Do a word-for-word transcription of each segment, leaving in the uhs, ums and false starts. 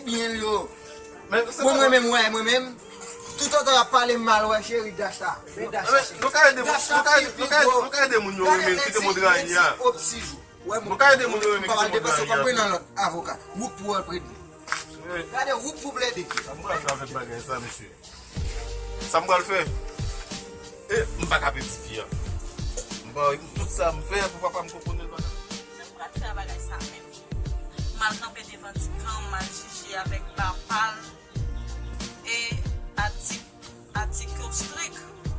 Byen yo. Mwen, mwen menm, wè, mwen menm. Toutotan y ap pale mal, wè, cheri, dash la. Men dash la, cheri. Nou ka ede moun, nou ka ede, nou ka ede, nou ka ede moun yo renmen, kite moun rayi a. Nou ka ede moun yo renmen, kite moun rayi a. Depanse kòb nan lòt avoka. Wout pou w plede. Gade, wout pou plede. Sa m pral fè avèk bagay sa, mesye? Sa m pral fè? E, m pa ka pèdi fi a. M pa, tout sa m fè pou papa m konprann l, bagay. Sa m pral fè a bagay sa menm. M al kanpe devan Dikan, m al jije avèk papa l. E atik, atik yo strik.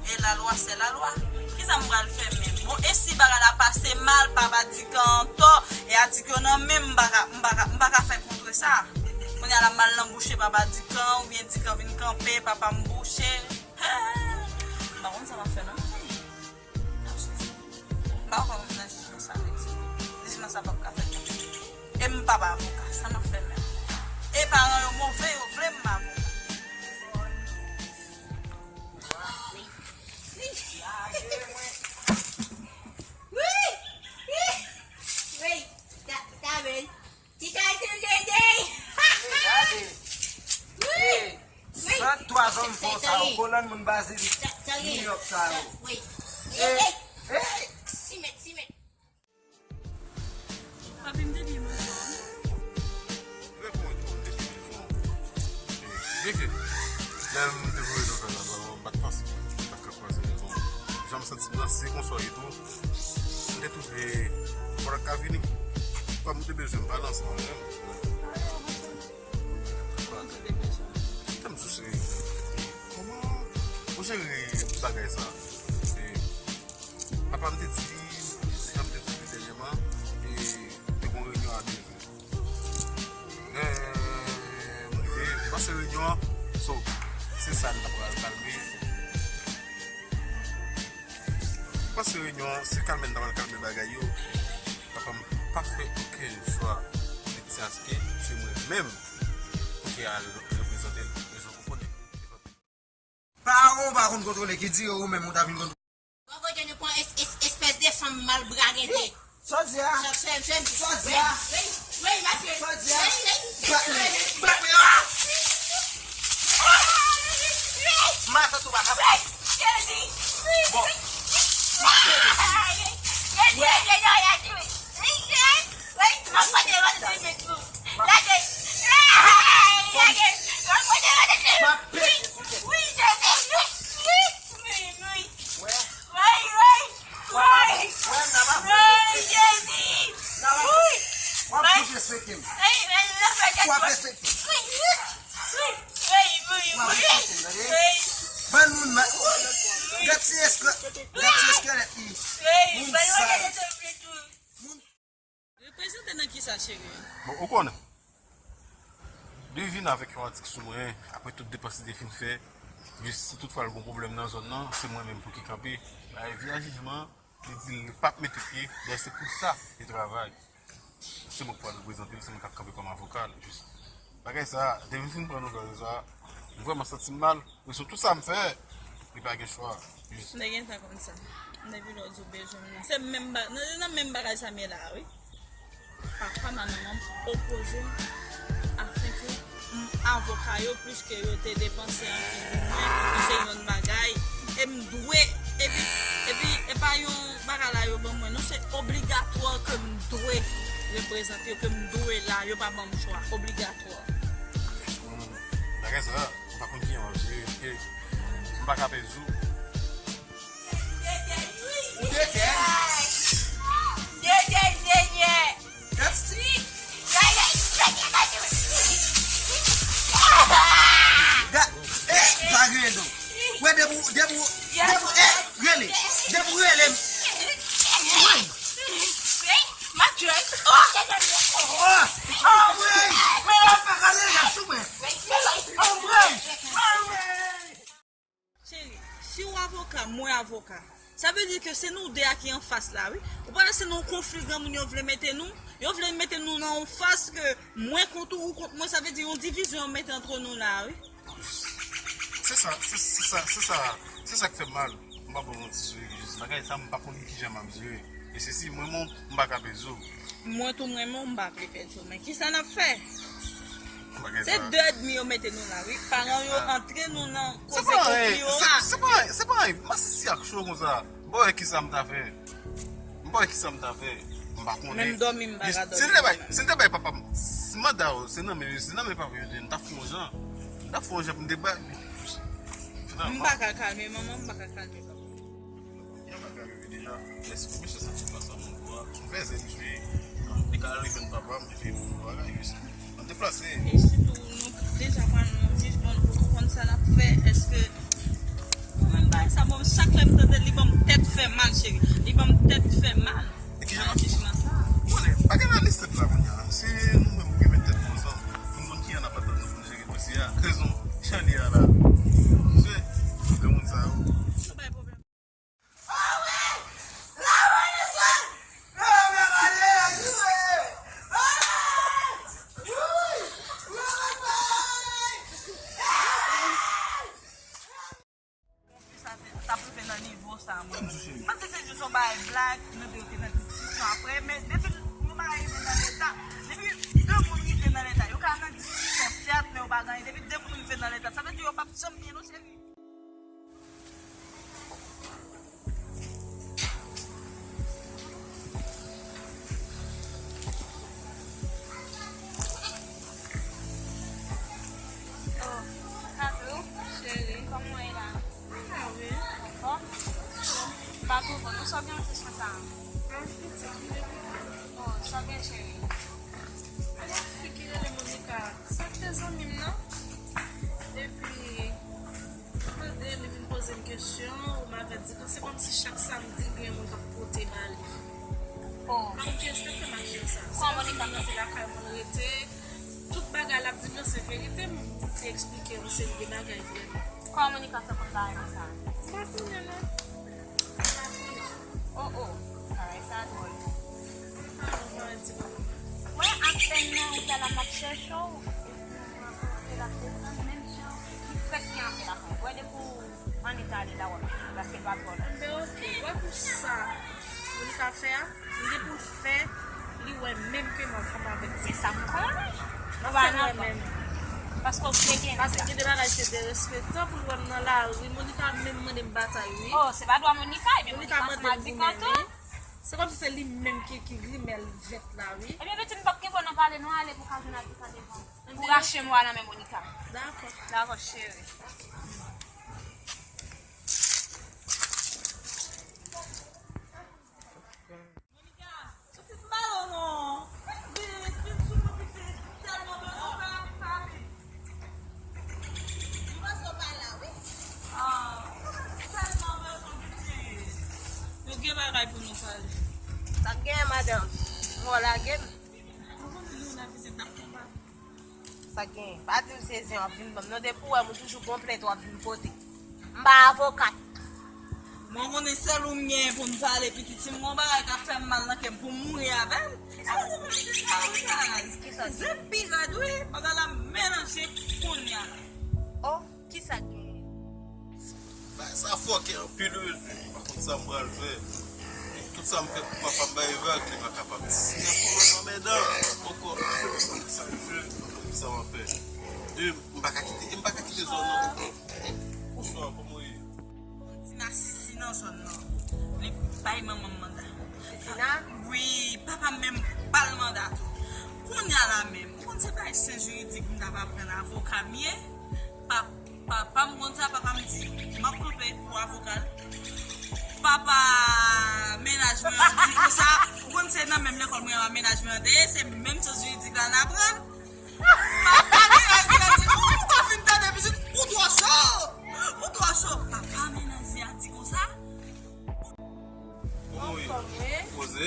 E lalwa se lalwa. Kisa m pral fè menm? Bon, e si bagay la pase mal, papa Dikan antò, e atik yo nan men m, m pa ka, m pa ka, m pa ka fè kontre sa. Kounye a la, m al nan bouche papa Dikan, oubyen Dikan vin kanpe, papa m bouche. M pa konn sa m ap fè non. M pa kwè m nan jijman sa, Leti. Jijman sa p ap ka fèt non. E m pa pa avoka, sa m ap fè menm? E paran yo move, yo vle m avoka. Ti Chal Tirjejey! Gade! Wi! Wi! San twa zòm fò sa yo, kolòn moun Bazilik, New York sa yo. Wi! Ey! Ey! Ey! Simen, simen! Papi, m te byen manje. Trè bon, trè bon, m te byen manje. Byen ke, lè m te voye nouvèl la, m pa t panse, m pa t ka kwaze rezon. Jan m santi m nan se konsa e tou. M te twouve, fò l ka vini. Kòm ou te bezwen m pale ansanm avè l. Kòman ou te bezwen? Kòman ou jere bagay sa? E, papa m te di, jan m te di li dènyèman, e, te gon reyinyon a Dezè. Lè m rive, m pase reyinyon an, so, se sa n ta pral kalme. M pase reyinyon an, se kalme n ta pral kalme bagay yo. Papa m pa fè okenn chwa, li di aske se mwen menm pou te al reprezante l. Rezon pou konnen. Paran w pa konn kontwole, ki di yo ou menm ou ta vin kontwole. Bon, kote nou pran es-, es-, espès de fanm mal bragete. Sa w di a? Sa w di a? Wi, wi, wi, mache. Sa w di a? Wi, wi. Bat mwen, bat mwen, ah! Mache sou pa, mache. Bon. Wi, wi, wi, wi. Wè. Wè. Wè. Wè, n ap ap respekte. N ap ap, w ap tout respekte m. W ap respekte m. W ap respekte m, tande? Bann moun ma-, gad ti eskè-, gad ti eskelèt li. Moun sal. Moun Reprezante nan kisa, cheri? Bon, ou konnen. Li vin avèk yon atik sou mwen, apre tout depans li te fin fè, jis si tout fwa l gon pwoblèm nan zòn nan, se mwen menm pou ki kanpe. Bay vye jijman, li di li p ap mete pye, dayè se pou sa li travay. Se mwen k pral reprezante l, se mwen k ap kanpe kòm avoka l, jis. Bagay sa, depi m fin pran nouvèl sa, m vrèman santi m mal. Wi, sou tout sa m fè, li pa gen chwa. Jis. M te gentan konn sa. Depi lè w di w bezwen m nan. Se menm ba-, nan, nan menm bagay sa m ye la, wi. Papa m a manman m opoze m afenke m avoka yo, pliske yo te depanse anpil pou mwen, pou se yon bagay. E m dwe, epi, epi, e pa yon bagay la yo ban mwen, non, se obligatwa ke m dwe reprezante yo, ke m dwe la, yo pa ban m chwa. Obligatwa. Hmm, bagay sa, m pa konn kijan m ap jere, paske m pa ka pèdi w. Ou te fè? Gad si. Da-, eh, pa gen do. Wè, depi w, depi w, depi w, eh, rele. Depi w rele m. Wi. M ap jwenn. Oh! Oh! Wi! Men w ap pa rele l sou mwen. Anmwey! Anmwey! Cheri, si w avoka, mwen avoka. Sa vle di ke se nou de a ki anfas la, wi. Ou pa wè se nan yon konfli granmoun yo vle mete nou? Yo vle mete nou nan yon faz ke mwen kont ou, ou kont mwen, sa vle di yon divizyon yo mete antre nou la, wi. Se sa, se, se sa, se sa, se sa k fè m mal. M pa bon moun ti sou jis bagay sa, m pa konn kijan m ap jere. E se si mwen menm, m pa ka pèdi w. Mwen tou mwen menm, m pa vle pèdi w. Men kisa n ap fè? Se de èdmi yo mete nou la, wi. Paran yo antre nou nan koze konfli yo la. Se pa anyen, se pa anyen. Masisi ak cho konsa. Bon, e kisa m ta fè? M pa wè kisa m ta fè. M pa konnen. Menm dòmi m pa ka dòmi. Si l te bay, si l te bay papa m manda, se nan men, se nan men papa m yo te ye, m t ap fè yon jan. M t ap fè yon jan pou m te bay. M pa ka kalme manman, m pa ka kalme papa m. Yon bagay rive deja. Lè si mesye santi plas la moun dwa, sou fè zen jwe. Li ka al jwenn papa m, epi yon bagay jwe. Ann deplase. E sitou, nou deja pral nan vij, bon, nou poko konn sa n ap fè. Èske mwen menm bagay sa, bon, chak lè m tande l, li ban m tèt fè mal, cheri. Li ban m tèt fè mal. E kijan n ap jije nan sa? Konnen, pa gen analiz tèt la kounye a. Se nou menm ki met tèt nou ansanm. Pou n konn kijan n ap atann nou pou n jere dosye a. Rezon, jan li a la. Se granmoun sa yo. Yo bay pwoblèm. Konfli sa te, t ap rive nan nivo sa, mwen. M panse se jis yon bagay blag, nou de yo te nan diskisyon apre, men depi yon bagay rive nan leta, depi de moun rive nan leta, yo ka nan diskisyon, sèt, men yo pa gen anyen. Depi de moun rive nan leta, sa vle di yo p ap janm byen, non, cheri. Oh, Katou, cheri, kòman w ye la? Mwen la, wi. Anfòm? M pa twò bon, non, sa w gen nan kesyon sa a? Mwen piti, ki de piti? Oh, sa w gen, cheri? Alò, fi ki rele Monica, sa k te zanmi m nan? Epi, Mwen tande li vin poze m kesyon, ou m avèti ke se kòmsi chak samdi gen moun k ap pote ba li. Oh. M pa konn kiyès k ap fè maji sa. Samdi m nan se lakay mwen l rete. Tout bagay l ap di m yo se verite, m te eksplike yon seri de bagay vrèman. Kòman Monica fè konn bagay konsa? M pa konnen non. M pa konnen. Oh, oh, bagay sa dwòl. Mwen apèn nan wout la, la m ap chèche w. Epi mwen rakonte l ap desann menm jan. Li prèske antre lakay. Wè depi w annik ale la w ap vini, paske l pa twò lwen. Enben, oke. Wè pou sa Monica fè a, li gen pou l fè, li wè menm ke m ansanm avèk ti. Se sa m konnen. L ap fè l wè menm. Paske w te gen. Paske gen de bagay se derespektan pou l wè m nan lari. Monica menm mande m batay, wi. Oh, se pa dwa Monica, ebyen Monica mande m pou m renmen. Se kòmsi se li menm ki, ki grimèl vèt la, wi. Ebyen, pitit, m p ap kenbe w nan pale, non, ale pou w ka jwenn avoka devan. Pou rache mwa nan men Monica. Dakò. Dakò, cheri. Monica, soti m pale w non. Vin, vin sou mwen, pitit. Tèlman bezwen fè, fè. M panse w pa la, wi. Ah, tèlman bezwen pitit. Nou gen bagay pou nou pale. Sa k genyen, madanm? Ou lage m? Ou konnen nou nan vizit, n ap konba. Sa k genyen? Pa di m se zen w ap vin ban m non, depi w wè m ou toujou gon plent w ap vin pote. M pa avokat. Mwen konnen sèl ou m genyen pou m pale, pitit, si m gon bagay k ap fè m mal nan kè m pou m mouri avè l. Kisa w di? Zen pi rèd wi, bagay la melanje kounye a la. Oh, kisa k genyen? Bagay sa fòkè anpil wi, m pa konn sa m pral fè. Tout sa m fè pou papa m bay vag, li pa kapab. Siy ankò anmèdan ankò. Sa m fè, sa m ap fè. De, m pa ka kite, m pa ka kite zòn nan. Bonswa, kòman w ye? Ti nasisi nan zòn nan. Li bay manman m manda. Sisina? Wi, papa m menm ba l manda tou. Kounye a la menm, ou konn se bagay sen jiridik m t ap aprann, avoka m ye. Pa, papa m konn sa, papa m di, m ap kanpe pou avoka l. Papa mennaj mwen an di konsa, ou konn se nan menm lekòl mwen an mennaj mwen an te ye, se menm sans jiridik la n aprann. Papa mennaj mwen an di, oh, ou ta fin tande pitit, ou twò cho, ou twò cho. Papa mennaj li a di konsa. Kòman w ye? Anfòm, wi. Poze?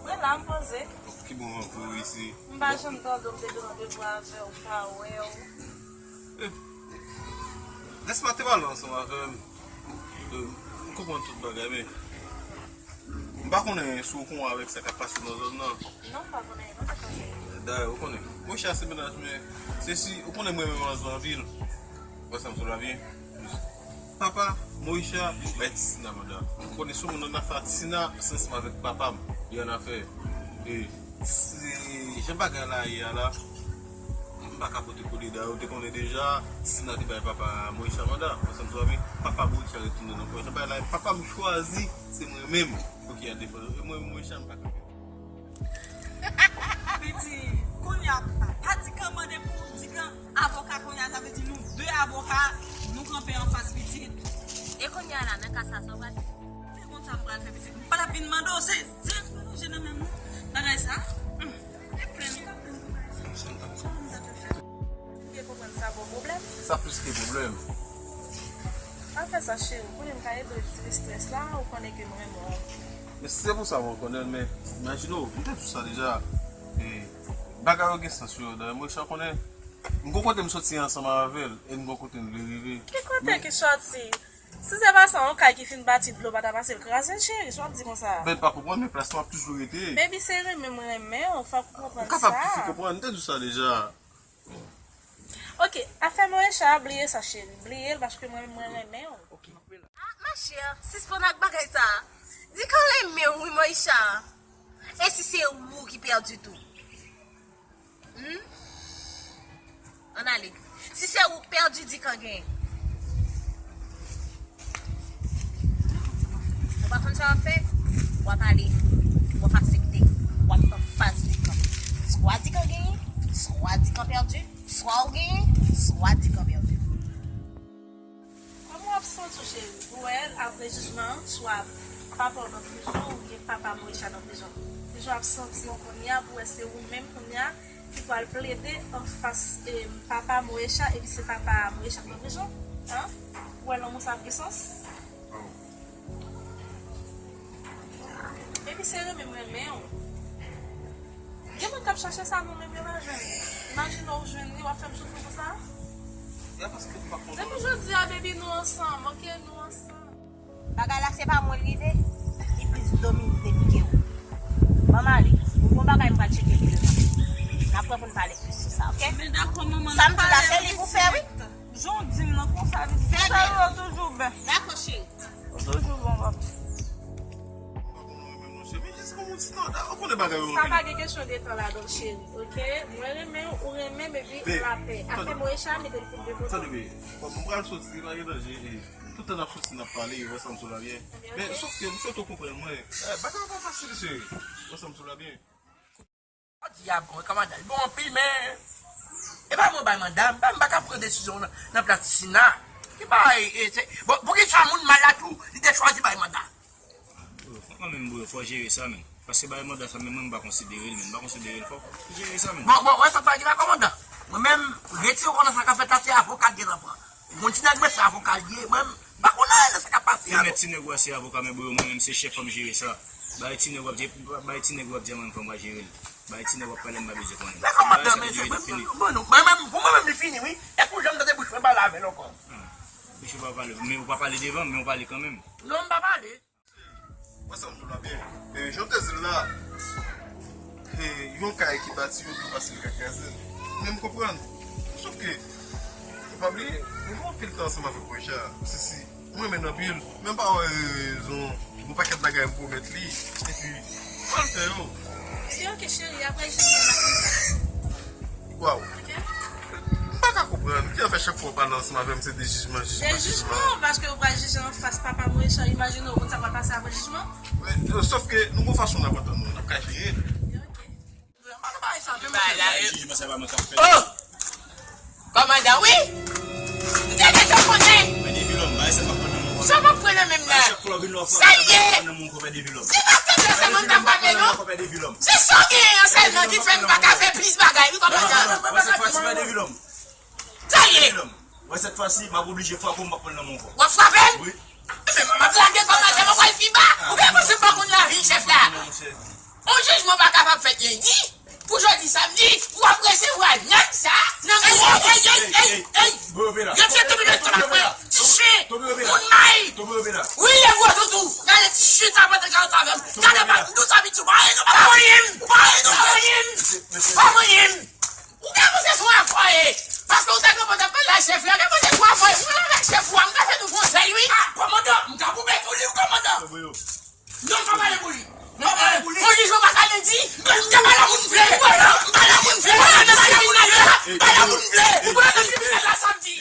Mwen la, m poze. Ki bon vant pou ou isi? M pa janm tande w, m te gen randevou avè w, m pa wè w. Eh, lè m te pale ansanm avè m, eh, m konprann tout bagay, men m pa konnen si w konnen avèk sa k ap pase nan zòn nan. Non, m pa konnen, non, sa k pase. Dayè, ou konnen, Moïse se mennaj mwen, se si, ou konnen mwen menm an zòn anpil. Wè sa m sou la byen. Papa, Moïse bay Tisina manda. Ou konnen sou moun nan afè Tisina, se ansanm avèk papa m, li an afè. E, se, jan bagay la ye a la, m M pa ka pote kole dayè, ou te konnen deja, Tisina te bay papa Moesha manda, ansanm sou avè papa Moesha retounen nan kò. Jan bagay la, papa m chwazi, se mwen menm pou ki al defann. E mwen, Moesha, m pa ka fè. Piti, kounye a, pa di kan mande pou di kan avoka kounye a, sa vle di nou de avoka, nou kanpe anfas piti. E kounye a la, nan ka sa, sa w pral fè? Se konn sa m pral fè piti. M pa t ap vin mande w, se dirèk manje nan men m. Bagay sa. Hmm. E plen, li pa plen pou bagay sa. Sa m ta dwe fè. Ou te konprann sa ba w pwoblèm? Sa plis ke pwoblèm. Pa fè sa, cheri. Kounye a m ka ede w retire estrès la, ou konnen ke m renmen w. Men se pou sa mwen konnen l, men imajine w, m te di w sa deja. E, bagay yo gen sans yo. Dayè, Moesha konnen, m gon kote m soti ansanm avè l, e m gon kote m vle rive. Ki kote ki soti? Si se pa sa, yon kay ki fin bati, dlo pa ta pase, l kraze l, cheri, sa w ap di konsa? Ben, pa konprann, men plas la m ap toujou rete. Baby, se renmen m renmen w, fòk ou konprann sa. Ou kapab toujou konprann, m te di w sa deja. Ok, afè Moesha, bliye sa, cheri. Bliye l, paske mwen, mwen renmen w. Ah, ma chère, sispann ak bagay sa. Di kan renmen w, wi, Moesha. E si se ou ki pèdi tou? Hmm? Ann ale. Si se ou k pèdi, di kan genyen. Ou pa konn sa w ap fè? W ap ale. W ap aksepte. W ap anfas di kan. Swa di kan genyen, swa di kan pèdi, swa ou genyen, swa di kan pèdi. Kòman w ap santi w, cheri? Ou wè, apre jijman an, swa papa w nan prizon oubyen papa Moesha nan prizon. Kijan w ap santi w kounye a pou w wè se ou menm kounye a ki pral plede anfas, em, papa Moesha, epi se papa Moesha k nan prizon? An? Ou wè lanmou sa ap gen sans? Epi se renmen m renmen w. Gen moun k ap chache sa non, menm yo pa jwenn. Imajine w jwenn li, w ap fè m soufri konsa? Ya, paske m pa konn. Depi jodi a, baby, nou ansanm, ok? Nou ansanm. Bagay la, se pa mwen l rive, li plis domine ke w. Ban m ale. Ou gon bagay m pral tcheke pi devan. N ap wè pou n pale plis sou sa, ok? Men dakò, manman. Sa m di la, se li pou fè, wi. Jan w di m nan konsa, li di sa yo toujou bèl. Dakò, cheri. Ou toujou bon, papa. Sa pa gen kesyon de tan ladan l, cheri, ok? Mwen renmen w, ou renmen m, epi lapè. Afè Moesha, mete l kout de kote. Tande, bebe, kòm m pral soti, pa gen danje, e, tout tan n ap soti, n ap pale, ou wè sa m sou la byen. Men, sòf ke m swete w konprann mwen. Eh, bagay yo pa fasil, cheri. Ou wè sa m sou la byen. Jodi a bon, kòmandan, li bon anpil, men e pa mwen bay manda, m pa, m pa ka pran desizyon nan, nan plas Tisina. Ki bagay, e, se, bon, poukisa moun mal la tou, li te chwazi bay manda? Bro, franchman menm, bro, fò jere sa, men. Paske bay manda sa, menm mwen, m pa konsidere l, men. M pa konsidere l, fò jere sa, men. Bon, bon, wè sa pa di la, kòmandan. Mwen menm, retire w nan sa k ap fèt la, se avoka k gen nan pran. Moun ti nèg mwen se avoka l ye, mwen m pa konn anyen nan sa k ap pase a non. Ti nèg wè se avoka, men bro, mwen menm se chèf, fò m jere sa. Bay ti nèg w ap di, bay ti nèg w ap di a mwen, fò m pa jere l. Bay ti nèg w ap pale, m pa bezwen konnen. Men kòmandan, men se mwen, mwen menm, pou mwen menm li fini wi. Èske ou janm tande bouch mwen pale avè l ankò? Bouch ou pa pale, men ou pa pale devan m, men ou pale kanmenm. Non, m pa pale. Wè sa m di w la byen. E, jan w te di l la, e, yon kay ki bati, yo dlo pase l ka kraze l. Men m konprann. Sòf ke, ou pa bliye, nou gen anpil tan ansanm avèk Moesha. Sisi, m renmen l anpil. Men m pa wè rezon, gon pakèt bagay m pwomèt li. Epi, m pral fè yo. Se ok, cheri, apre jijman n ap konn sa. Waw. Ok? M pa ka konprann. Ki fè chak fwa w pale ansanm avè m, se de jijman, jijman, jijman. De jijman, paske ou pral jije anfas papa Moesha, imajine w konn sa k pral pase apre jijman. Wi, sòf ke nou gon fason n ap antann nou, n ap ka jere l. Ok. M pa nan bagay sa menm. Jijman, se pa mwen k ap fè. Oh! Kòmandan, wi! M te gentan konnen! Fè de vilòm, bay sa k ap pran nan men w. Sa w ap pran nan men m nan? Sa l ye? Nan men w, fè de vilòm. Se pa tèt la sèlman m t ap frape, non. Se sa w genyen an sèlman ki fè m pa ka fè plis bagay, wi, kòmandan. Wè, sèt fwa si, pa de vilòm. Sa l ye? Wè, sèt fwa si, m ap oblije frape w, m p ap pran nan men w ankò. W ap frape m? Wi. Ebyen, m ap lage kòmandan, m ap al pi ba. Ou gen panse m pa konn lavi chèf la? On jijman pa kapab fèt lendi pou jodi samdi, pou w ap resevwa nèg sa nan men w. Ey, ey, ey, ey, ey. Yo fè tonbe nan tonbe nan ti chen. Moun may. Wi, e gwo toutou. Gade ti chen sa, pandan k ap avè m. Gade pa m dous abitye. Pa voye m. Pa voye m. Pa voye m. Pa voye m. Ou gen panse se yon afè, paske ou te gen pandan pale a chèf la, gen panse se yon afè, mwen avèk chèf ou a, m ka fè nou konsèy, wi. Ah, kòmandan, m ka koupe tou li, wi, kòmandan. Non, pa pale pou li. Mwen di, jwen pa ka lendi. Mwen pa nan moun vle. Mwen pa nan moun vle. Mwen pa nan moun vle. Mwen pa nan moun vle. Mwen pa nan moun vle. Sa di.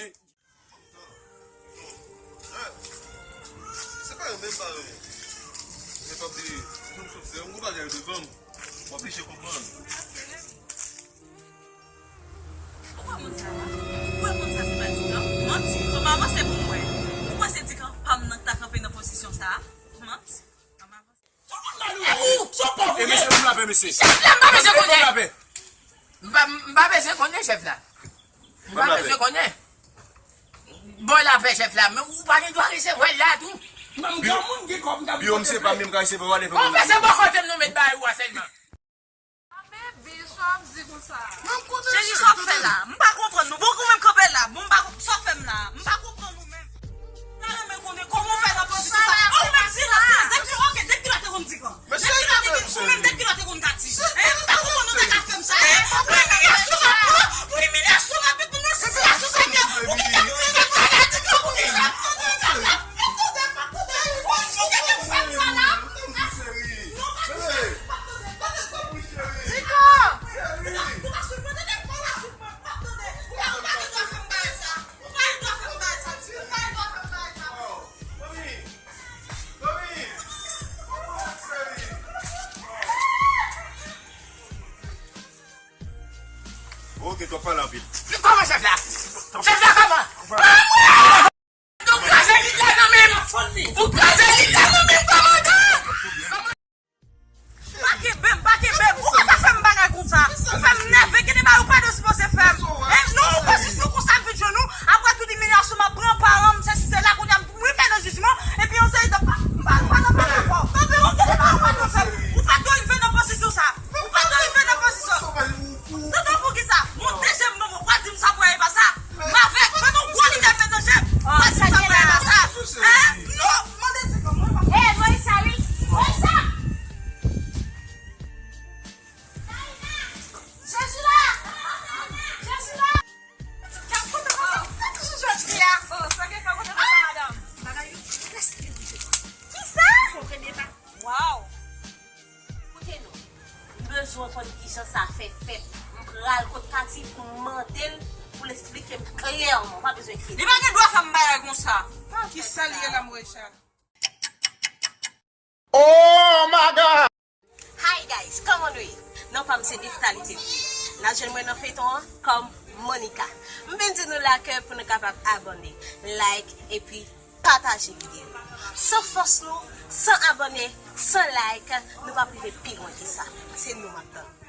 Se pa yo menm pa yo. Se pa bliye. Se yon sòt, se yon gwo bagay devan m. Mwen oblije konprann. Ou kwè moun sa a? Ou kwè moun sa a se pa Dikan? Manti. Fò m avanse pou m wè. Ou kwè se Dikan pa m nan k ta kanpe nan pozisyon sa a? Manti. Fò m al ou? Ou, se yon pòv ou ye. E mesye, ban m lapè, mesye. Chèf la, m pa bezwen konnen. Ban m lapè. M pa, m pa bezwen konnen chèf la. M pa bezwen konnen. Bon lapè chèf la, men ou pa gen dwa resevwa l la tou. Menm granmoun gen kòb m ka. Biwo misye pa menm ka resevwa w ale fè. Bon, fè se bò kote m nou met bagay ou a sèlman. Baby, sa w ap di konsa? Cheri, sa w ap fè la? M pa konprann nou. Bon, ou menm kanpe la. Bon, m pa konn sa w fè m la. M pa konprann ou menm. M ta renmen konnen kòman w fè nan pozisyon sa. Ou menm silans, silans. Depi, ok, depi kilè w te konn Dikan? Depi kilè w te konn, ou menm depi kilè w te konn Kati? Hein? M pa konprann ou te ka fè m sa. Hein? Pou imilyasyon m ap pran, pou imilyasyon m ap pran, pou imilyasyon sa ke ou gentan pou fè m sa la, Dikan, pou ki sa? Ou gentan pou fè m sa la? Ok, t ap pale anpil. Kòman chèf la? Chèf la kòman? Ou kraze lit la nan men m! Ou kraze lit la nan men m, kòmandan! Pa kenbe m, pa kenbe m! Ou pa ka fè m bagay konsa! Ou fè m nève, gen de bagay ou pa t sipoze fè m! Hein? Non, ou pozisyon konsa m vin jwenn ou, apre tout imilyasyon m ap pran, paran m, sesi sela, kounye a m rive nan jijman, epi yon seri de pa, m pa, m pa nan pale ankò. Kanpe, ou gen de bagay ou pa dwe fè m! Ou pa dwe rive nan pozisyon sa! Ou pa dwe rive nan pozisyon! Tande pou ki sa? Monte je m ban mwen, ou pa di m sa pou e pa sa. M avèg, ban nou gwo lide mete je m. Ou pa di m sa pou e pa sa. Hein? Non, mande di kòman. Eh, Moïse, wi. Moïse! Jezi la! Jezi la! Kote pase? Kote jezi a? Oh, sa gen pa kote pase, madanm. Bagay yo prèske rive. Ki sa? Ou konprann pa? Wow! Koute non, m bezwen konn kijan sa fè fèt. M pral kot Kati pou m mande l, pou l esplike m klèman. Ou pa bezwen enkyete. Li pa gen dwa fè m bagay konsa. Kisa li ye la, Moesha? Oh my God! Hi guys, kòman nou ye? Non pa m se Neftalite. N a jwenn mwen nan feyton an kòm Monica. M vin di nou la ke pou nou kapab abòne, like, epi pataje videyo. San fòs nou, san abòne, san like, nou p ap rive pi lwen ke sa. Se nou m ap tann.